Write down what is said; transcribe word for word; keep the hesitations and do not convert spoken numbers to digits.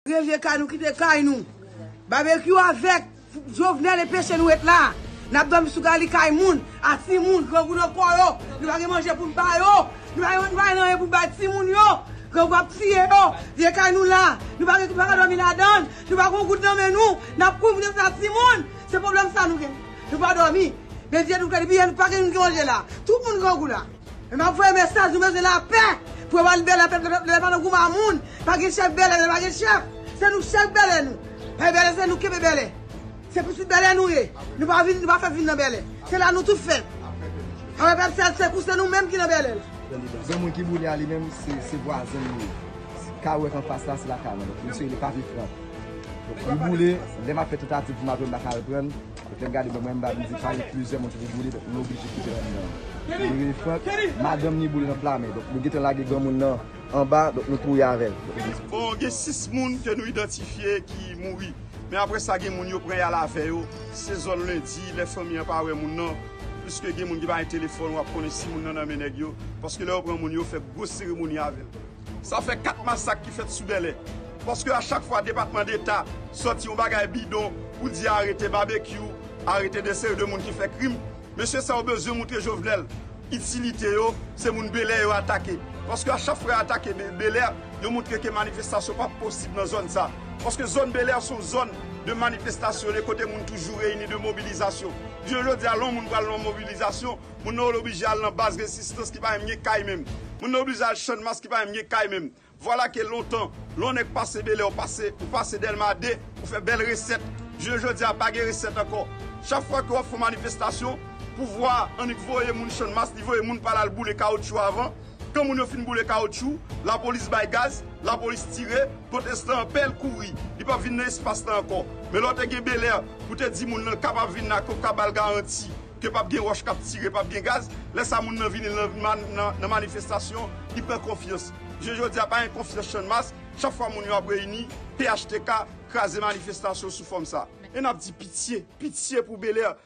Revye kay nou, kite kay nou. Babekyou avèk Jovenel enpeche nou ret la. N ap dòmi sou gali kay moun, a timoun, grangou nan kò yo. Nou pa gen manje pou n ba yo. Nou pa gen, nou pa gen anyen pou n bay timoun yo. Grangou ap tiye yo. Vye kay nou la. Nou pa gen, nou pa ka dòmi ladan l. Nou pa gen goud nan men nou. N ap kouri pou defans timoun. Se pwoblèm sa nou gen. Nou pa dòmi. Men vye nou klè depi yè nou pa gen, nou gen manje la. Tout moun grangou la. Men m ap voye mesaj, nou bezwen lapè. Pou yo ba nou bèlè, pèp, pèp, pèp, pa nan goumen a moun. Pa gen chèf bèlè, pa gen chèf. Se nou chèf bèlè nou. Pa gen bèlè, se nou kenbe bèlè. Se pitit bèlè nou ye. Nou pa vin, nou pa fè vin nan bèlè. Se la nou tout fèt. Apre pèp, se, se kou se nou menm ki nan bèlè la. Gen moun ki boule a li menm, se, se vwazen li ye. Kay ou wè k anfas la, se lakay mwen. Donk, misye, li pa viv pran. Donk, li boule, lè m ap fè tantativ pou m al pran, m pa ka al pran. Donk, lè m gade, mwen, mwen, m ba, m di, pa gen plizyè moun ki te boule, donk, nou oblije kite anndan. Nou rele Frank, madanm ni boule nan pla men. Donk, nou gentan lage granmoun nan anba, donk, nou kouri avè l. Donk, bon, gen sis moun ke nou idantifye ki mouri. Men apre sa, gen moun yo pran y al avè yo. Se zòn lendi, lè fanmi an pa wè moun nan. Piske gen moun ki pa gen telefòn, w ap konnen si moun nan nan men nèg yo. Paske lè yo pran moun yo, fè gwo seremoni avè l. Sa fè kat masak ki fèt sou Bèlè. Paske a chak fwa Depatman Deta sòti yon bagay bidon pou di arete Babekyou, arete de seri de moun ki fè krim, mesye sa yo bezwen moutre Jovenel itilite yo, se moun Bèlè yo atake. Paske a chak fwa yo atake Be-, Bèlè, yo moutre ke manifestasyon p ap posib nan zòn sa. Paske zòn Bèlè se yon zòn de manifestasyon, de kote moun toujou reyini, de mobilizasyon. Jounen jodi a, lè yon moun pral nan yon mobilizasyon, moun nan oblije al nan baz rezistans ki pa menm gen kay menm. Moun nan oblije al Channmas ki pa menm gen kay menm. Vwala ke lontan, lè yon nèg pase Bèlè, ou pase, ou pase Dèlma de, ou fè bèl resèt. Jounen jodi a, pa gen resèt ankò. Chak fwa ke w ap fè yon manifestasyon, pouvwa a annik voye moun Channmas, li voye moun pa l al boule kawotchou avan. Kan moun yo fin boule kawotchou, lapolis bay gaz, lapolis tire, pwotestan an pè, l kouri. Li p ap vin nan espas la ankò. Men lè w te gen Bèlè, pou te di moun nan kapab vin la, ke w ka ba l garanti ke p ap gen wòch k ap tire, p ap gen gaz, lè sa moun nan vini nan, nan, nan manifestasyon, li pran konfyans. Jounen jodi a, pa gen konfyans Channmas, chak fwa moun yo ap reyini, P H T K kraze manifestasyon sou fòm sa. E n ap di pitye, pitye pou Bèlè.